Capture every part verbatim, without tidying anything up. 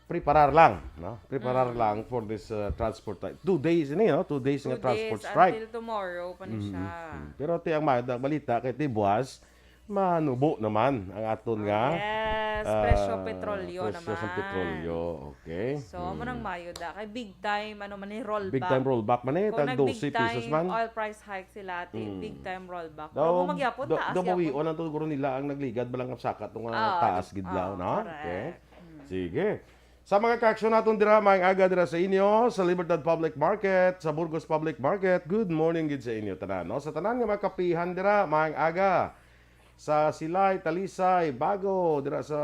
Preparar lang, no? Preparar Mm. lang for this, uh, transport strike. Two days ini, no? Two days Two nga transport days strike. Until tomorrow pa ni Mm, siya. mm, mm. Pero ti ang ma-, ang balita kay ti buwas, manubo naman ang aton Ah, nga, yes. Presyo ah, petrolyo presyo sa naman. petrolyo. Okay. So, amo nang Mm. mayo da. Kay big time, ano man ni, rollback. Big time rollback man eh, Kung tag nag-big dose pesos time man. oil price hike sila, ati, Mm. big time rollback. Daw, Pero kung magyapon, da-, taas daw gyapon. bawion ang tuguro nila ang nagligad, balang kapsakat, nga Ah, taas gid ah, daw, no? correct. Okay. Mm. Sige. Sa mga kaaksyon naton dira, maayong aga dira sa inyo, sa Libertad Public Market, sa Burgos Public Market, good morning gid sa inyo tanan, no? Sa tanan nga mga kapihan dira, maayong aga. Sa Silay, Talisay, Bago, dira sa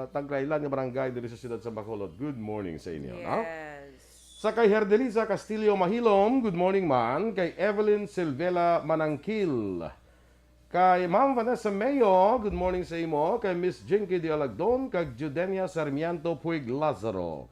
Tagraylan nga barangay, diri sa siyudad sa Bacolod, good morning sa inyo, no? Yes. Sa kay Herdelisa Castillo Mahilom, good morning man. Kay Evelyn Silvela Manangkil. Kay Ma'am Vanessa Mayo, good morning sa imo. Kay Miss Jinky Dialagdon, kag Judenia Sarmiento Puig Lazaro.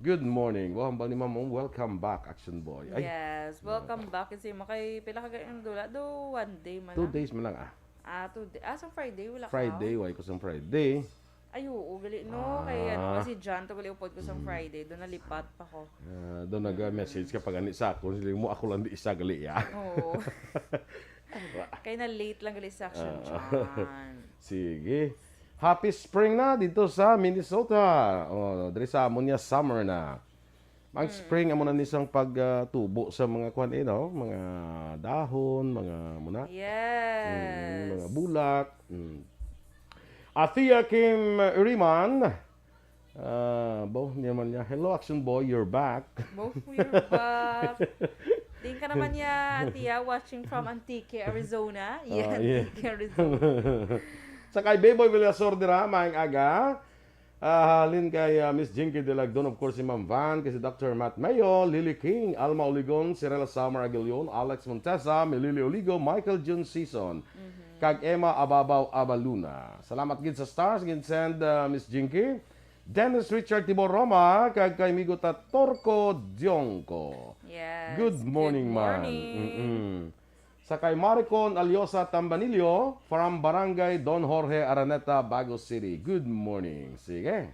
Good morning. Wow, hambal ni Ma'am, welcome back, Action Boy. Ay. Yes, welcome back. Kasi makay pila ka gani ang dula? Do one day man Two lang. days man lang, ah. Ah, two day. Ah, sa Friday, wala ka? Friday, why ko sa Friday? Ay, oo, gali, no? Kay, ano, Ah. kasi John, to gali upod ko sa Mm. Friday. Doon nalipat pa ko. Ah, doon Mm. nag-message ka pa gani sa akon. Sila mo, ako lang di isa gali, ya. Oo. Kay na-late lang gali sa action, Ah. John. Sige. Happy spring na dito sa Minnesota. Oh, diri sa amon niya summer na. Ang Mm. spring amo na ni sang pag, ah, tubo sa mga kwan, eh, no? Mga dahon, mga muna. Yes. Mm, mga bulak. Mm. Athea Kim Iriman. Ah, bo, niya man niya. "Hello, Action Boy, you're back." Bo, you're back. Din ka naman niya, Tia, watching from Antique, Arizona. Yeah, Ah, yeah. Antique, Arizona. Sa kay Beboy Villasor dira, maayong aga. Ah, halin kay, ah, Miss Jinky Dilagdon, of course, si Ma'am Van, kay si Doctor Matt Mayo, Lily King, Alma Oligon, Cirela Samar Aguilion, Alex Montesa, Melili Oligo, Michael Jun Season, Mhm. kag Emma Ababaw Abaluna. Salamat gid sa stars, gin-send, ah, Miss Jinky. Dennis Richard Tibor Roma, kag kay Migo ta Torco Diongco. Yes. Good morning, Good man. morning. Mm-mm. Sa kay Maricon Aliosa Tambanillo, from Barangay Don Jorge Araneta, Bago City. Good morning. Sige.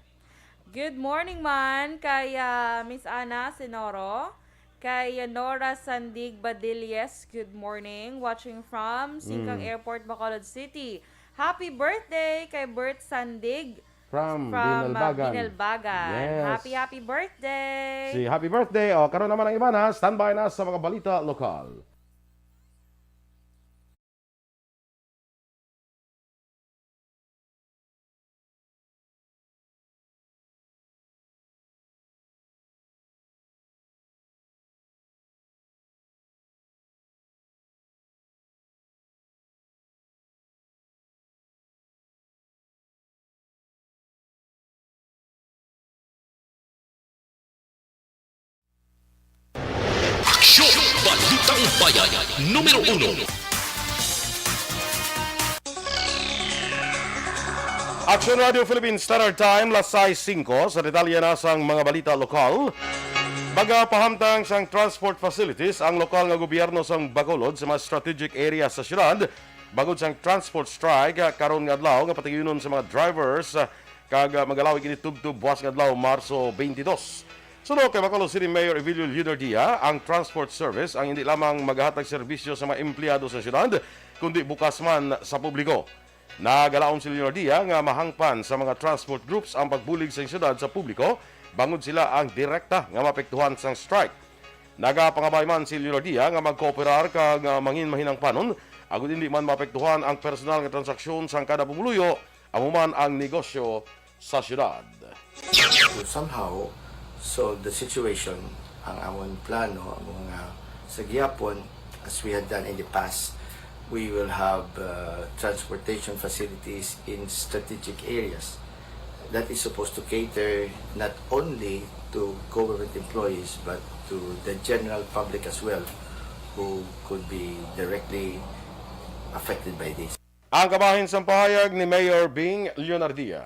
Good morning man kay, ah, Miss Ana Senoro, kay Nora Sandig Badilles. Good morning. Watching from Singkang Mm. Airport, Bacolod City. Happy birthday kay Bert Sandig From from, ah, Binalbagan. Binalbagan. Yes. Happy, happy birthday! Si happy birthday. O, karon naman ang iba na. Standby na sa mga balita lokal. Aksyon! Balitang Bayan, numero uno. Aksyon Radio Philippine Standard Time, las sais singko. Sa detalye na sang mga balita lokal, magapahamtang sang transport facilities ang lokal nga gobyerno sang Bacolod sa mga strategic area sa syudad bangod sang transport strike, ah, karon nga adlaw nga patigayunon sa mga drivers, ah, kag, ah, magalawig ini tubtob buwas nga adlaw, Marso twenty-two. Suno kay Bacolod City Mayor Evilio Leonardia, ang transport service ang hindi lamang magahatag serbisyo sa mga empleyado sa syudad, kundi bukas man sa publiko. Nagalaom si Leonardia nga mahangpan sa mga transport groups ang pagbulig sa syudad sa publiko bangod sila ang direkta nga maapektuhan sang strike. Nagapangabay man si Leonardia nga magkooperar kag, ah, mangin mahinangpanon agud indi man maapektuhan ang personal nga transaksyon sang kada pumuluyo, amo man ang negosyo sa syudad. To somehow solve the situation, ang amon plano, amo nga sa gihapon, as we had done in the past, we will have, uh, transportation facilities in strategic areas that is supposed to cater not only to government employees but to the general public as well, who could be directly affected by this. Ang kabahin sang pahayag ni Mayor Bing Leonardia.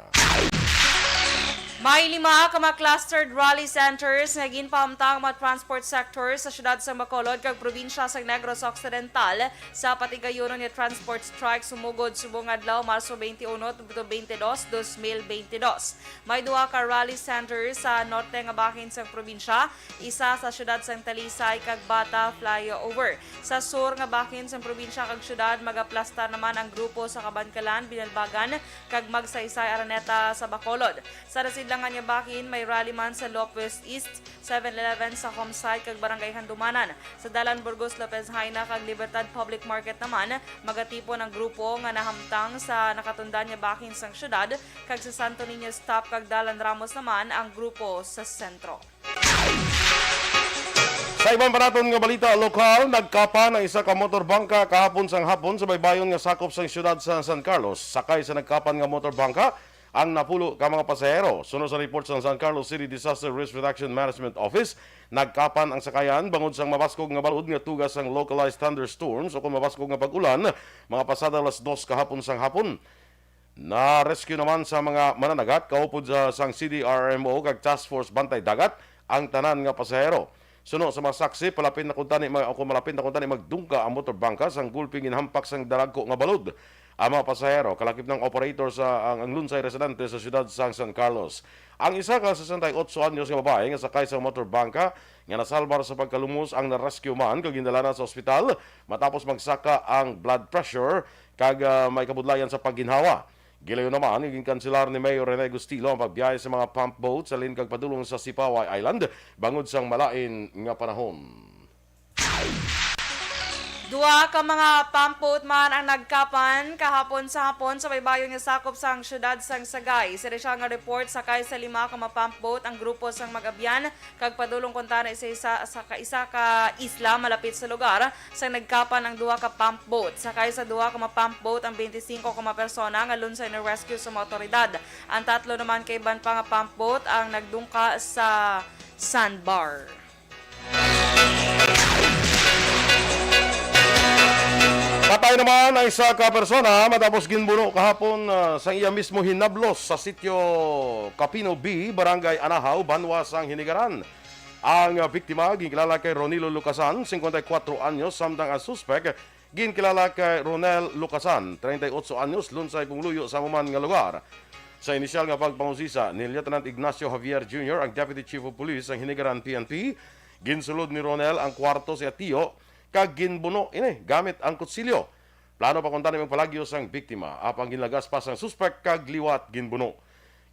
May lima ka mga clustered rally centers nga ginpahamtang ang mga transport sector sa siyudad sa Bacolod kag probinsya sa Negros Occidental sa patigayunon nga transport strike sumugod subong adlaw, Marso twenty-one to twenty-two, dos mil bentidós. May duha ka rally centers sa norte nga bahin sang probinsya, isa sa siyudad sang Talisay kag Bata Flyover. Sa sur nga bahin sang probinsya kag siyudad, magaplastar naman ang grupo sa Kabankalan, Binalbagan, kag Magsaysay, Araneta sa Bacolod. Sa nasidlangan nga bahin, may rally man sa Lopez East, Seven Eleven sa Homsite kag Barangay Handumanan. Sa Dalan Burgos Lopez Jaena kag Libertad Public Market naman, magatipon ang grupo nga nahamtang sa nakatundan nga bahin sang siyudad, kag sa Santo Niño Stop kag Dalan Ramos naman ang grupo sa sentro. Sa iban pa naton nga balita lokal, nagkapan ang isa ka motorbangka kahapon sang hapon sa baybayon nga sakop sang siyudad sa San Carlos. Sakay sa nagkapan nga motorbangka ang napulo ka mga pasahero. Suno sa report sang San Carlos City Disaster Risk Reduction Management Office, nagkapan ang sakayan bangod sang mabaskog nga balod nga tuga sang localized thunderstorms o kon mabaskog nga pag-ulan mga pasada alas dos kahapon sang hapon. Na-rescue naman sa mga mananagat kaupod sa sang C D R M O kag Task Force Bantay Dagat ang tanan nga pasahero. Suno sa mga saksi, palapit na kuntani ma-, o kung malapit na kuntani magdungka ang motorbangka sang gulpi ginhampak sang daragko nga balod. Ang mga pasahero, kalakip ng operator sa ang, ang Lunsay residente sa siyudad sang San Carlos. Ang isa ka sesenta y ocho anyos nga babae nga sakay sa motorbangka nga nasalbar sa pagkalumos ang na-rescue man kag gindala na sa ospital matapos magsaka ang blood pressure kag, ah, may kabudlayan sa pagginhawa. Gilayon naman nga ginkanselar ni Mayor Rene Gustilo ang pagbiyahe sa mga pump boat sa Lin kag padulong sa Sipaway Island bangod sang malain nga panahon. Duha ka mga pump boat man ang nagkapan kahapon sa hapon sa baybayon nga sakop sang siyudad sang Sagay. Sa inisyal nga report, sakay sa lima ka mga pump boat ang grupo sang mag-abyan kag padulong kuntani sa isa, sa ka, isa ka isla malapit sa lugar. Sa nagkapan ang duha ka pump boat. Sakay sa duha ka mga pump boat ang twenty-five ka mga persona nga lunsay na-rescue sa mga awtoridad. Ang tatlo naman ka iban pa nga pump boat ang nagdungka sa sandbar. Patay naman ang isa ka persona matapos ginbuno kahapon, ah, sa iya mismo hinablos sa sitio Capino B, Barangay Anahaw, banwa sang Hinigaran. Ang, ah, biktima ginkilala kay Ronilo Lucasan, singkwenta y kuwatro anyos, samtang ang suspek ginkilala kay Ronel Lucasan, treinta y ocho anyos, lunsay pumuluyo sa amo man nga lugar. Sa inisyal nga pagpangusisa ni Lieutenant Ignacio Javier Junior, ang Deputy Chief of Police sang Hinigaran P N P, ginsulod ni Ronel ang kwarto sa iya tiyo kag ginbuno ini gamit ang kutsilyo. Plano pa kuntani magpalagyo sang biktima, apang ginlagas pa sang suspek kag liwat ginbuno.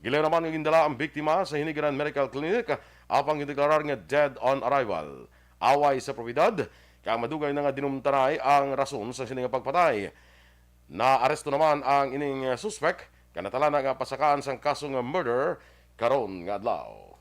Gilayon naman nga gindala ang biktima sa Hinigaran Medical Clinic, apang gindeklarar nga dead on arrival. Away sa propiedad, kag madugay na nga dinumtanay ang rason sa sini nga pagpatay. Naaresto naman ang ining, eh, suspek, kag natala na nga pasakaan sang kaso nga murder karon nga adlaw.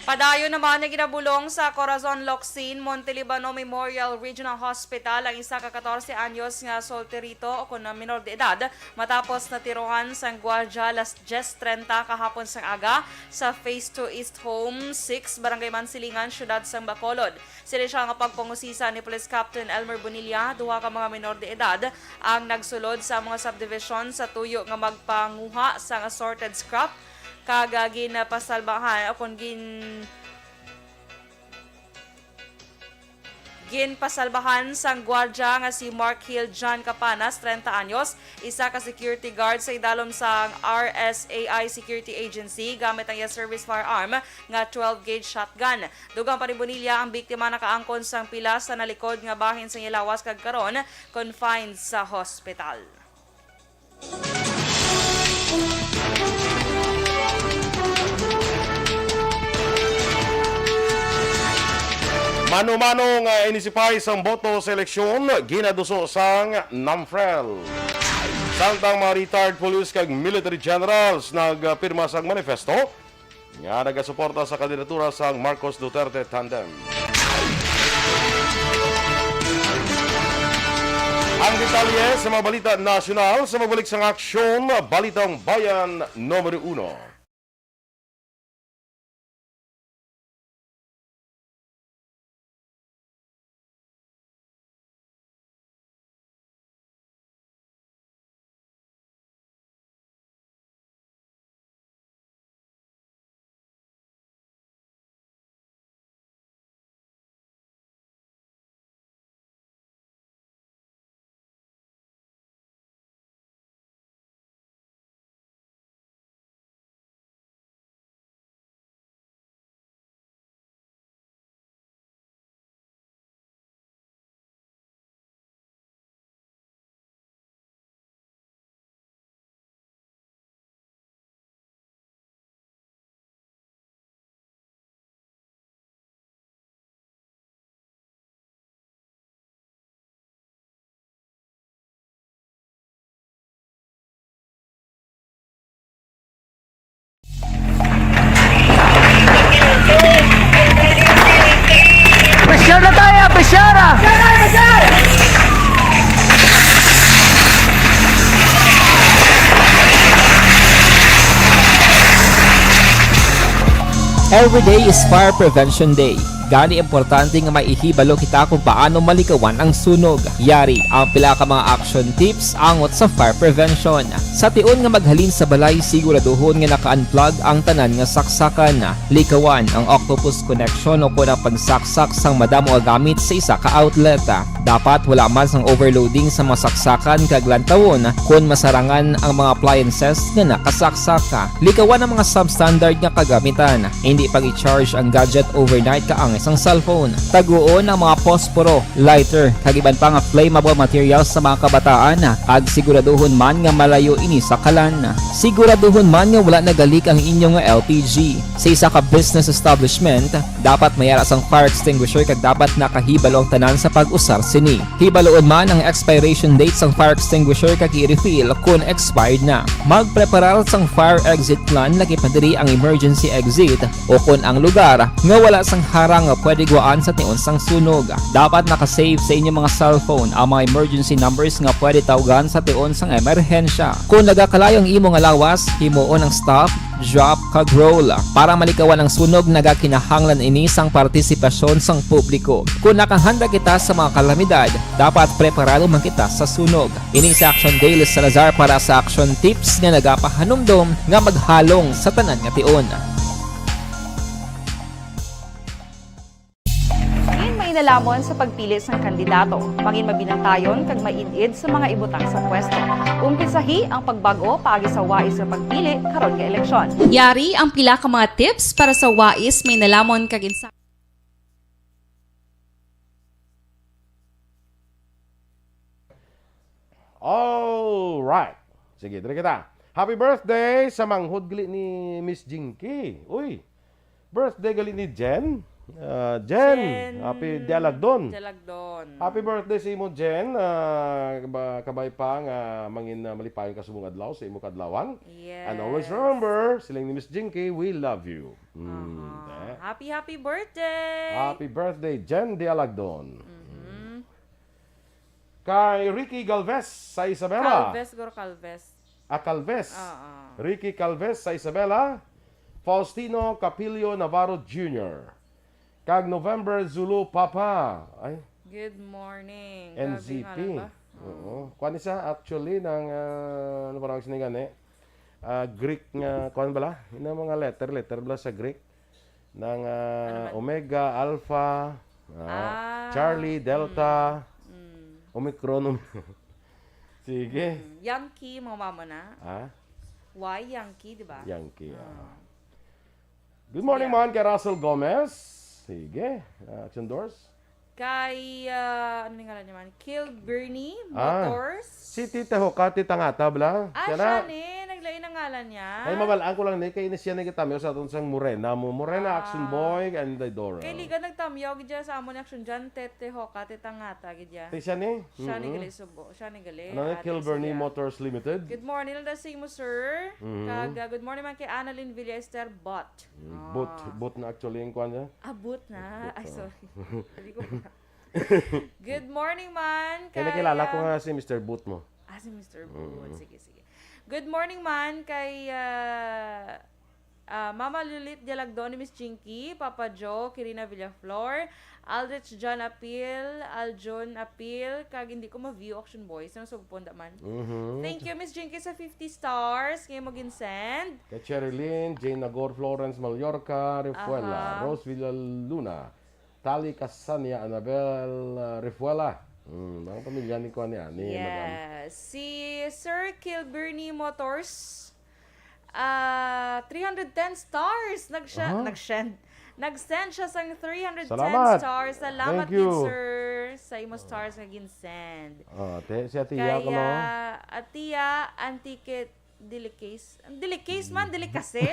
Padayon naman nga ginabulong sa Corazon Locsin Montelibano Memorial Regional Hospital ang isa ka katorse anyos nga solterito o kon minor de edad matapos natirohan sang gwardiya alas dyes trenta kahapon sang aga sa Phase two East Home six, Barangay Mansilingan, Siyudad sang Bacolod. Sa inisyal nga pagpangusisa ni Police Captain Elmer Bonilla, duha ka mga minor de edad ang nagsulod sa mga subdivision sa tuyo nga magpanguha sang assorted scrap, kag, ah, ginpasalbahan o kon gin-, ginpasalbahan sang gwardya nga si Mark Hill John Capanas, treinta anyos, isa ka security guard sa idalom sang R S A I Security Agency, gamit ang iya service firearm nga twelve gauge shotgun. Dugang pa ni Bonilla, ang biktima nakaangkon sang pilas sa nalikod nga bahin sang iya lawas kag karon confined sa hospital. Mano-mano nga inisipay sang boto sa eleksyon, ginaduso sang NAMFREL. Samtang mga retired police kag military generals nagpirma sang manifesto, nga nagasuporta sa kandidatura sang Marcos Duterte tandem. Ang detalye sa mga balita nasyonal sa magbalik sang Aksyon, Balitang Bayan Numero Uno. Every day is Fire Prevention Day. Gani, importante nga maihibalo kita kung paano malikawan ang sunog. Yari ang pila ka mga action tips angot sa fire prevention. Sa tion nga maghalin sa balay, siguraduhon nga naka-unplug ang tanan nga saksakan. Likawan ang octopus connection o kon ang pagsaksak sang madamo nga gamit sa isa ka outlet. Dapat wala man sang overloading sa mga saksakan kag lantawon kon masarangan ang mga appliances nga nakasaksak. Likawan ang mga substandard nga kagamitan. Hindi pag-i-charge ang gadget overnight kaangay sang cellphone. Taguon ang mga posporo, lighter, kag iban pa nga flammable materials sa mga kabataan, kag siguraduhon man nga malayo ini sa kalan. Siguraduhon man nga wala nagalik ang inyo nga L P G. Sa isa ka business establishment, dapat may ara sang fire extinguisher kag dapat nakahibalo ang tanan sa pag-usar sini. Hibaloon man ang expiration date sang fire extinguisher kag i-refill kon expired na. Magpreparar sang fire exit plan, lakip na diri ang emergency exit, o kon ang lugar nga wala sang harang nga pwede guwaan sa tion sang sunog. Dapat naka-save sa inyo mga cellphone ang mga emergency numbers nga pwede tawgan sa tion sang emerhensya. Kon nagakalayo ang imo nga lawas, himuon ang stop, drop, kag roll. Para malikawan ang sunog, nagakinahanglan ini sang partisipasyon sang publiko. Kon nakahanda kita sa mga kalamidad, dapat preparado man kita sa sunog. Ini si Action Daily Salazar para sa Action Tips nga nagapahanumdom nga maghalong sa tanan nga tion. Mangin mainalhamon sa pagpili sang kandidato. Mangin mabinantayon kag maid-id sa mga ibutang sa pwesto. Umpisahi ang pagbag-o paagi sa wais nga pagpili karon nga eleksyon. Yari ang pila ka mga tips para sa wais, mainalhamon kag insa- All right. Sige, diri kita. Happy birthday sa manghod gali ni Miss Jinky. Uy, birthday gali ni Jen. Ah, Jen, Jen happy Dialagdon. Dialagdon. Happy birthday sa imo, Jen. Ah, ba, kabay pa nga mangin ah, malipayon ka subong adlaw sa imo kadlawan. Yes. And always remember, siling ni Miss Jinky, we love you. Mm, Aha. eh. Happy, happy birthday! Happy birthday, Jen Dialagdon. Mhm. Kay Ricky Galvez sa Isabela. Calvez, siguro Calvez. Ah, Calvez. Oo. Ricky Calvez sa Isabela. Faustino Capillo Navarro Junior. Kag November Zulu Papa. Ay, Good morning. Grabe N Z P. Nga lang ba? Oo. Kuan ni siya, actually, nang, ah, ano parang sini gani? Ah, Greek nga, kuan bala? Yung mga letter, letter bala sa Greek. Nang, ah, Ano man? Omega, Alpha, ah, Ah, Charlie, Delta, mm, mm. Omicron. Om- Sige. Mm. Yankee, mga mama na. Ah? Why Yankee, di ba? Yankee, ah. Ah. Good morning, Sige. man, kay Russell Gomez. Sige. Ah, Action Doors. Kay, ah, ano ni ngalan niya man? Kilbernie Ah, Motors. Si Tita Hokate Tangata, bala? Ah, Siya na. siya ni. Naglain ang ngalan niya. Ay, mabalaan ko lang ni. Kay ini siya nagtamyaw sa aton sang Morena mo. Morena, Ah. Action Boy, and the Doro. Kay liga nagtamyaw gid siya sa amon ni Action Jan, Tete Hokate Tangata, gid ya. Ti siya ni? Siya ni Mm-mm. gali subo. Siya ni gali. Ano ni? Ah, Kilbernie siya. Motors Limited? Good morning, lang sa imo, sir. Mhm. Kag, ah, good morning man kay Annalyn Villa Esther Bot. Mm, Bot, Ah. Bot na actually yung kwan niya. Ah, Bot na. Bot, Ay, ah. sorry. Sabi ko ba? Good morning man. Kaya nakilala ko ah, nga si Mister Bot mo. Ah, si Mister Bot. Mm. Sige, sige. Good morning man kay ah, ah, Mama Lulit Dialagdon ni Miss Jinky, Papa Joe, Kirina Villaflor, Aldrich John Apil, Aljun Apil, kag hindi ko ma-view Action Boys. Ang sugpon da man. Mhm. Thank you, Miss Jinky, sa fifty stars. Ngayon mo gin-send. Kay Cherilyn, Jane Nagor, Florence Mallorca, Refuela, Aha. Rose Villaluna, Tali Casania, Annabel, uh, Refuela. Hmm, mga pamilya ni kuan ni ani, madam. Yes. Si Sir Kilbernie Motors, ah, three hundred ten stars. Nag-, Aha. nag-send. Nag-send siya sang three hundred ten Salamat. stars. Salamat Thank gid, you. sir, sa imo stars nga gin-send. Ah, te, si Atiya ko, no? Kaya, Atiya, Antique, Delicace. Ang delicace man, delicacy.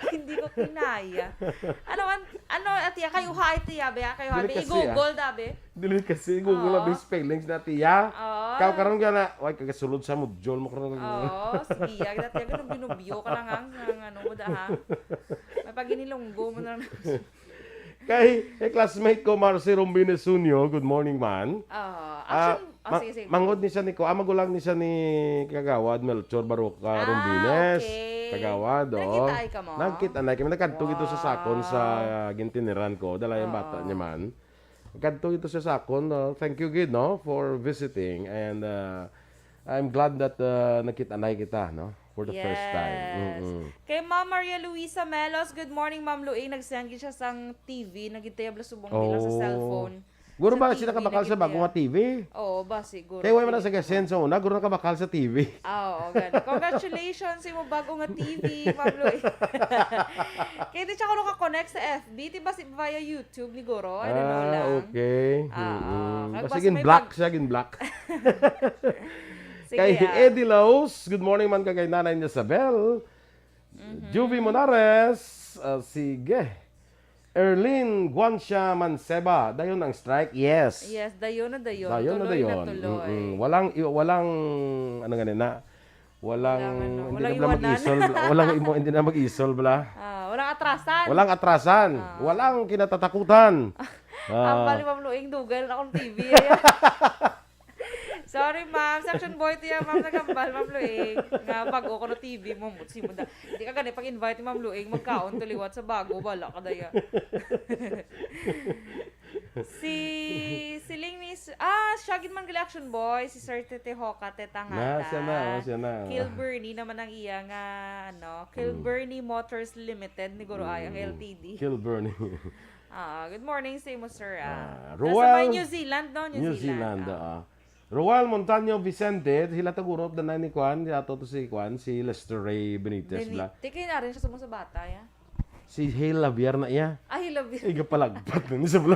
Hindi ko kinaya. Ano man, ano, Atiya, kayo ha, Atiya, be, ah, kayo ha, be, Delicacy, ah. I-Google da, be. Delicacy, i-Google Oo. Abi spellings na, Atiya. Oo. Kaw karon gana, way kagasulod sa module mo karon. Oo, sige, ya, Atiya, ganun binubyo ka lang, ang, ang ano mo da, ha? May paginilunggo mo na lang. Kay, kay classmate ko, Marcy Rombines Sunyo, good morning, man. Ah, Ah, action. Ah, ma-, sige, sige. Manghod ni siya ni ko, ah, magulang ni siya ni Kagawad Melchor Baroca Ah, Rombines. Okay. Kagawad, oh. Nagkita ay ka mo? Nagkita na kami. Nagkadto gito sa Sakon sa Wow. Gintiniran ko. Dala yung bata Oo. niya man. Nagkadto gito sa Sakon, no? Thank you, gid, no, for visiting. And, uh, I'm glad that, uh, nagkita na kita, no? For the first time. Yes. Mm-mm. Kay Ma'am Maria Luisa Melos, good morning, Ma'am Luing. Nag-send gid siya sang T V, nagitayab la subong di lang sa Oh. cellphone. Guro Sa ba T V sila kabakal sa nagitayab. bago nga T V? Oo, ba, siguro. Kay wala man na sa T V. Gasen sa una, guro nakabakal sa T V. Ah, oo, gani. Congratulations sa imo bago nga T V, Ma'am Luing. Kay di siya ko naka-connect sa F B, di ba si, via YouTube ni guro? I don't know Ah, lang. okay. Ah, Mm-mm. ah. Kag Basta basta may gin-block bag- siya, gin-block. Sige, Kay ah. Eddie Laos, good morning man kay Nanay Isabel. Mhm. Juvie Monares, ah, sige. Erlyn Guancia Manceba, dayon ang strike? Yes. Yes, dayon na dayon. Dayon na Tuloy na dayon. tuloy. Mm-mm. Walang, i-, walang, ano nga na, walang, Walang ano, hindi walang na pala iwanan. mag-isol, walang imo, hindi na mag-isol, bala. Ah, walang atrasan. Walang atrasan. Ah. Walang kinatatakutan. Ang Ah. bali, Ma'am Luing, dugal na akong T V, ay. Sorry, ma'am. Section boy tiya, ma'am, nagambal, Ma'am Luing. Nga, pag-o ko no T V mo, mutsi mo da. Hindi ka gani pag-invite ni Ma'am Luing, magkaon to liwat sa bago, bala ka daya. Si, si Ling Miss, ah, siya gid man gali action boy, si Sir Tete Hoka, Tetangata. Na, siya na, oh, siya na. Kilburnie naman ang iya nga, ano, Mm. Kilburnie Motors Limited, ni Guro ay ang Mm. L T D. Kilburnie. Ah, good morning sa imo, sir, ah. Ah, Nasa Roel, may New Zealand, no? New New Zealand, Zealand, ah. ah. Roel Montaño Vicente, sila tagurot na ni Kwan, si ato to si Kwan, si Lester Ray Benitez, Beni-, bla. Di kayo na rin siya sumo sa bata, ya? Si Hale Javier na iya. Ah, Hale Javier. Iga palagpat na ni sa bla.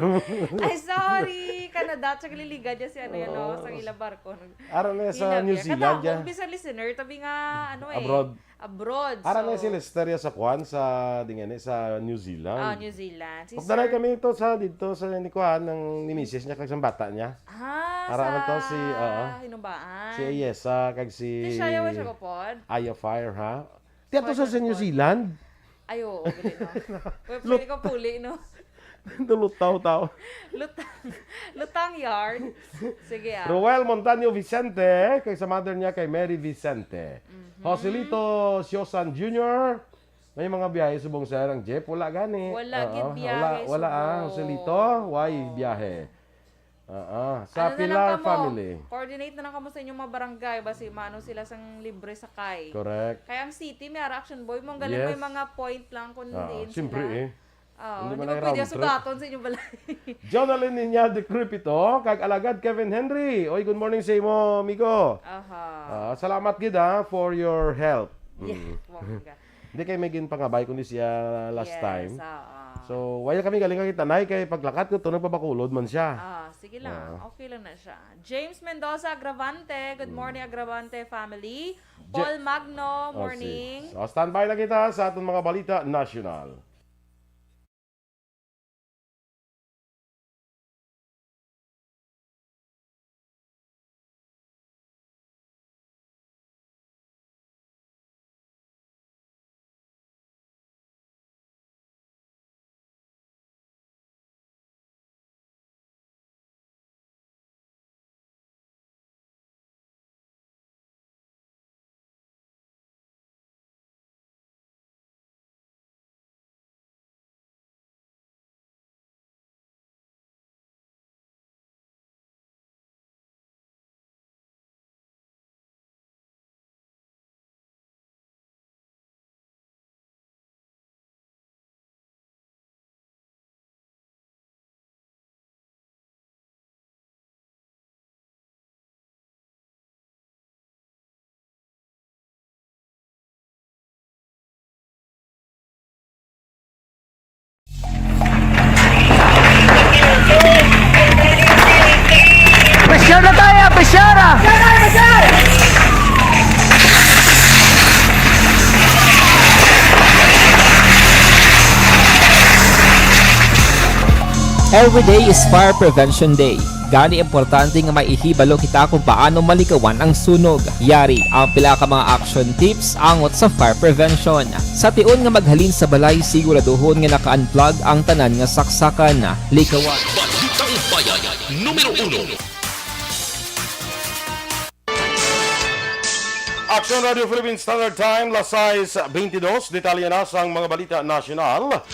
Ay, sorry. Canada, tsaka liliga dyan si ano yan, no? Oo. Sa ila barko. Aram na sa Hale New Javier. Zealand, Katapos, ya. Bisa listener, tabi nga, ano eh. Abroad. Abroad, Ara so na si Lester ya sa kwan, sa, di nga ni, sa New Zealand. Ah, New Zealand. Si Pagdanay Sir kami ito sa, dito sa ni kwan, ng ni misis niya, kag sa bata niya. Ah, Ara sa man to si, oo. Hinubaan. Si Ayesa, kag si Di siya yawa siya ko pod. Aya Fire, ha? Tiyan to Fire sa, sa New pod. Zealand. Ay, oo, gali, no? Web Lut- pwede ka puli, no? Lutaw-taw. Lutang, lutang yard. Sige, ah. Roel Montaño Vicente, kay sa mother niya kay Mary Vicente. Mhm. Joselito Siosan Junior, may mga biyahe subong sa ang jeep, wala gani. Wala Oo, gid biyahe wala, wala, ah, subong. Joselito, why Oo. biyahe? Oo, sa Ano na lang Pilar kamo? family. Coordinate na lang kamo sa inyong mga barangay, basi maano sila sang libre sakay. Correct. Kaya ang city, may ara action boy, mong galing Yes. may mga point lang kung Ah, diin siyempre sila. eh. Oo, Hindi hindi man mo ang pwede round trip. sugaton sa inyong balay. Jonalyn Niña de Crepito, kag Alagad Kevin Henry. Oy, good morning sa imo, amigo. Aha. Ah, salamat gid, ha, for your help. Yeah, Mm. bongga. Hindi kay may ginpangabay kundi siya last Yes, time. oo. So, wala kami galing kakita, nay, kay paglakat ko, to nagpabakulod man siya. Ah, sige lang. Ah. Okay lang na siya. James Mendoza Agravante, good Mm. morning, Agravante family. Je- Paul Magno, Oh, morning. si-, so, standby na kita sa atong mga balita nasyonal. Pressure na tayo, pressure na! Every day is Fire Prevention Day. Gani, importante nga maihibalo kita kung paano malikawan ang sunog. Yari ang pila ka mga action tips angot sa fire prevention. Sa tion nga maghalin sa balay, siguraduhon nga naka-unplug ang tanan nga saksakan. Likawan. Balitang Bayan, numero uno. Action Radio Philippine Standard Time, las sais beintidos. Detalye na sang mga balita nasyonal.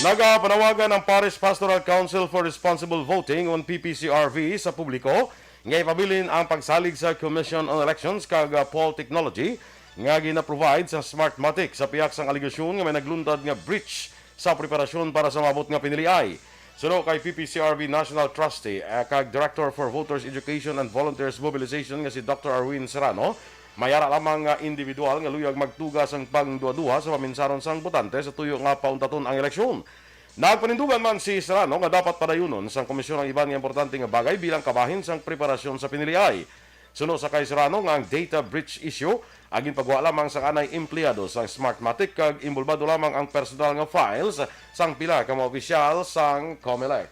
Nagapanawagan ang Parish Pastoral Council for Responsible Voting on P P C R V sa publiko nga ipabilin ang pagsalig sa Commission on Elections kag, ah, Poll Technology nga gina-provide sa Smartmatic sa pihak sang alegasyon nga may nagluntad nga breach sa preparasyon para sa maabot nga piniliay. Suno kay P P C R V National Trustee, eh, kag Director for Voters Education and Volunteers Mobilization nga si Doctor Arwin Serrano, may ara lamang nga individual nga luyag magtuga sang pangduhaduha sa paminsaron sang botante sa tuyo nga pauntaton ang eleksyon. Nagpanindugan man si Serrano nga dapat padayunon sang komisyon ang iban nga importante nga bagay bilang kabahin sang preparasyon sa piniliay. Suno sa kay Serrano nga ang data breach issue ang ginpagwa lamang sang anay empleyado sang Smartmatic kag inbolbado lamang ang personal nga files sang pila ka mga opisyal sang Comelec.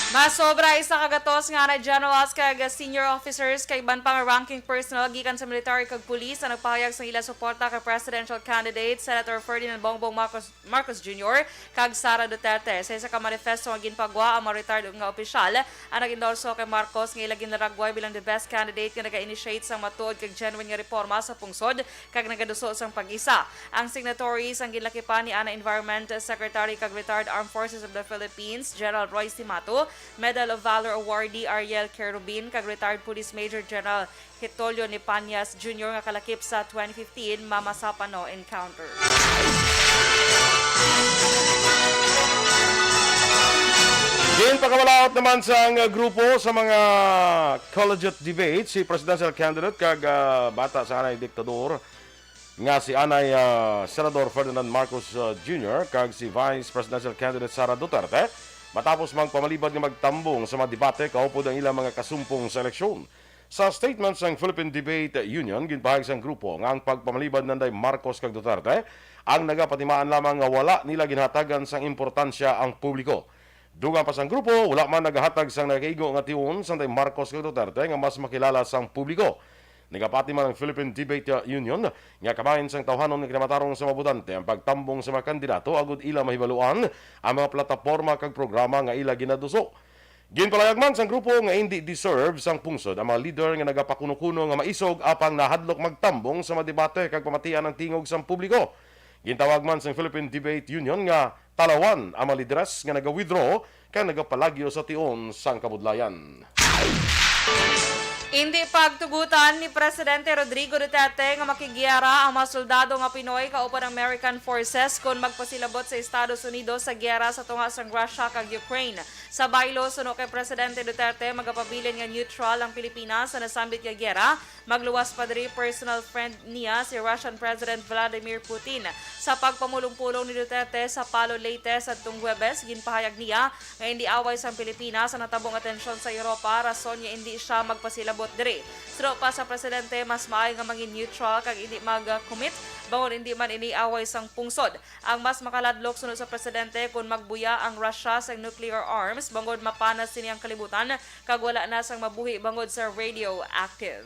Masobra isa ka gatos nga anay generals kag senior officers kag iban pa nga ranking personnel gikan sa military kag pulis ang nagpahayag sang ila suporta kay presidential candidate Senator Ferdinand Bongbong Marcos, Marcos Junior kag Sara Duterte. Sa isa ka manifesto nga ginpagwa, ang mga retired nga opisyal ang nag-endorso kay Marcos nga ila ginlaragway bilang the best candidate nga naga-initiate sang matuod kag genuine nga reporma sa pungsod kag nagaduso sang pag-isa. Ang signatories ang ginlakipan ni ana Environment Secretary kag retired Armed Forces of the Philippines General Roy Simato, Medal of Valor awardee Ariel Kerubin, kag retired Police Major General Getulio Nipañas Junior nga kalakip sa twenty fifteen Mama Sapano encounter. Ginpakabalaod naman sang grupo sa mga collegiate debate si presidential candidate kag, ah, bata sa anay diktador nga si anay, ah, Senador Ferdinand Marcos, ah, Junior kag si Vice Presidential Candidate Sara Duterte matapos magpamalibad nga magtambong sa mga debate kaupod ang ilang mga kasumpong sa eleksyon. Sa statement sang Philippine Debate Union, ginpahayag sang grupo nga ang pagpamalibad nanday Marcos kag Duterte ang nagapatimaan lamang nga wala nila ginhatagan sang importansya ang publiko. Dugang pa sang grupo, wala man nagahatag sang nakaigo nga tion sanday Marcos kag Duterte nga mas makilala sang publiko. Nagapati man ang Philippine Debate Union nga kabahin sang tawhanon nga kinamatarong sa mga botante ang pagtambong sa mga kandidato agud ila mahibaluan ang mga plataporma kag programa nga ila ginaduso. Ginpalayag man sang grupo nga indi deserve sang pungsod ang mga lider nga nagapakuno-kuno nga maisog apang nahadlok magtambong sa mga debate kag pamatian ang tingog sang publiko. Gintawag man sang Philippine Debate Union nga talawan ang mga lideres nga naga-withdraw kag nagapalagyo sa tion sang kabudlayan. Indi pagtugutan ni Presidente Rodrigo Duterte nga makiggiyera ang mga soldado nga Pinoy kauban ang American forces kon magpasilabot sa Estados Unidos sa giyera sa tunga sang Russia kag Ukraine. Sa baylo, suno kay Presidente Duterte, magapabilin nga neutral ang Pilipinas sa nasambit nga giyera. Magluwas pa diri, personal friend niya si Russian President Vladimir Putin. Sa pagpamulong-pulong ni Duterte sa Palo, Leyte, sadtong Huwebes, ginpahayag niya nga indi away sang Pilipinas ang natabo nga tensyon sa Europa, rason nga indi sia magpasilabot diri. Suno pa sa presidente, mas maayo nga mangin neutral kag indi mag-commit, bangod indi man ini away sang pungsod. Ang mas makaladlok, suno sa presidente, kon magbuya ang Russia sa nuclear arms, bangod mapanas sini ang kalibutan kag wala na sang mabuhi bangod sa radioactive.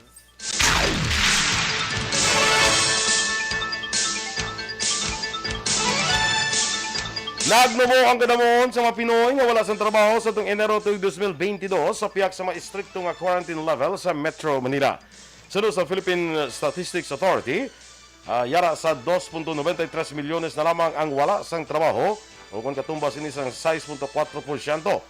Nagnubo ang kadamon sa mga Pinoy nga wala sang trabaho sa tuong Enero tuig dos mil bentidós sa pihak sa mga estrikto nga quarantine level sa Metro Manila. Suno sa Philippine Statistics Authority, ah, yara sa dos punto noventa y tres milyones na lamang ang wala sang trabaho, o kon katumbas ini sang sais punto kuwatro porsyento.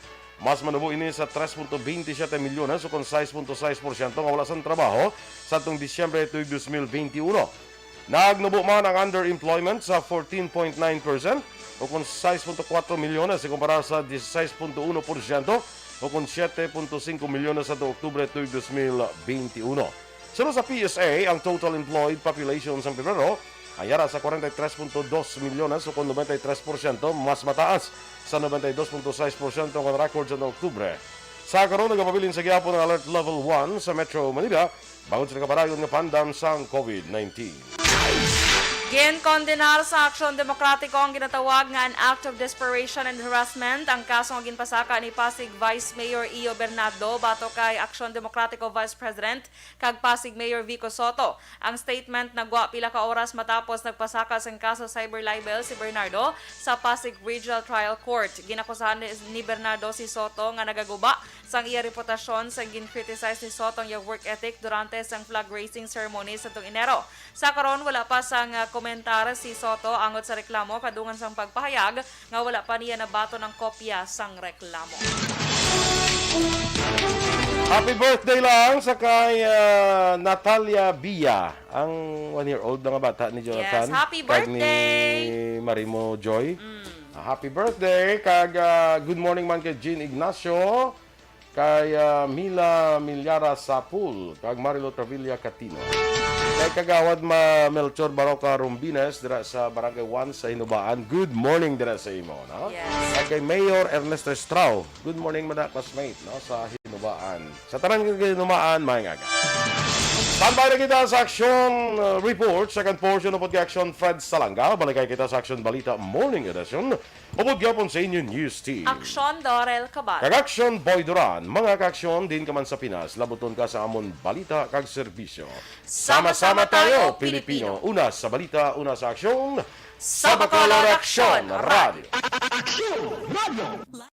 Mas manubo ini sa tres punto veinte siete milyones, o kon sais punto sais porsyento, nga wala sang trabaho sa atong Disyembre tuig dos mil benti uno. Nagnubo man ang underemployment sa fourteen point nine percent, o kon sais punto kuwatro milyones, ikumpara sa dieciséis punto uno porsyento, o kon siete punto singko milyones sa atong Oktubre tuig dos mil benti uno. Suno sa P S A, ang total employed population sa Pebrero ay yara sa kwarenta y tres punto dos milyones, o kon nobenta y tres porsyento, mas mataas sa nobenta y dos punto sais porsyento nga record sa Oktubre. Sa karon, nagapabilin sa gihapon ang Alert Level one sa Metro Manila bangod sa nakapadayon nga pandam sang COVID nineteen. Ginkondenar sa Aksyon Demokratiko ang ginatawag nga an act of desperation and harassment ang kaso nga ginpasaka ni Pasig Vice Mayor Io Bernardo batok kay Aksyon Demokratiko Vice President kag Pasig Mayor Vico Sotto. Ang statement nagwa pila ka oras matapos nagpasaka sang kaso cyber libel si Bernardo sa Pasig Regional Trial Court. Ginakusahan ni, ni Bernardo si Sotto nga nagaguba sang iya reputasyon sang gin-criticize ni Sotto ang iya work ethic durante sang flag raising ceremony sa Enero. Sa karon, wala pa sang, ah, komentar si Sotto angot sa reklamo kadungan sang pagpahayag nga wala pa niya nabaton ang kopya sang reklamo. Happy birthday lang sa kay ah, Natalia Bia, ang one year old na nga bata ni Jonathan. Yes, happy Kag ni birthday! Marimo Joy. Ah, happy birthday kag ah, good morning man kay Jean Ignacio, kay ah, Mila Milyara Sapul, kag Marilo Travilla Catino. Kay Kagawad ma Melchor Baroca Rumbines dira sa Barangay one sa Hinubaan. Good morning dira sa imo, no? Yes. Kag kay Mayor Ernesto Estrao. Good morning, mga classmate, no, sa Hinubaan. Sa tanan nga Hinubaan, maayong aga. Standby na kita sa Aksyon uh, Report, second portion of Aksyon Fred Salanga. Balikay kita sa Aksyon Balita Morning Edition. Upod gyapon sa inyo news team. Aksyon Dorel Cabal. Kag Aksyon Boy Duran, mga kaaksyon din ka man sa Pinas, labuton ka sa amon balita kag serbisyo. Sama-sama tayo, Pilipino. Una sa balita, una sa aksyon. Sa Bacolod, Aksyon, Radyo. Aksyon Radio.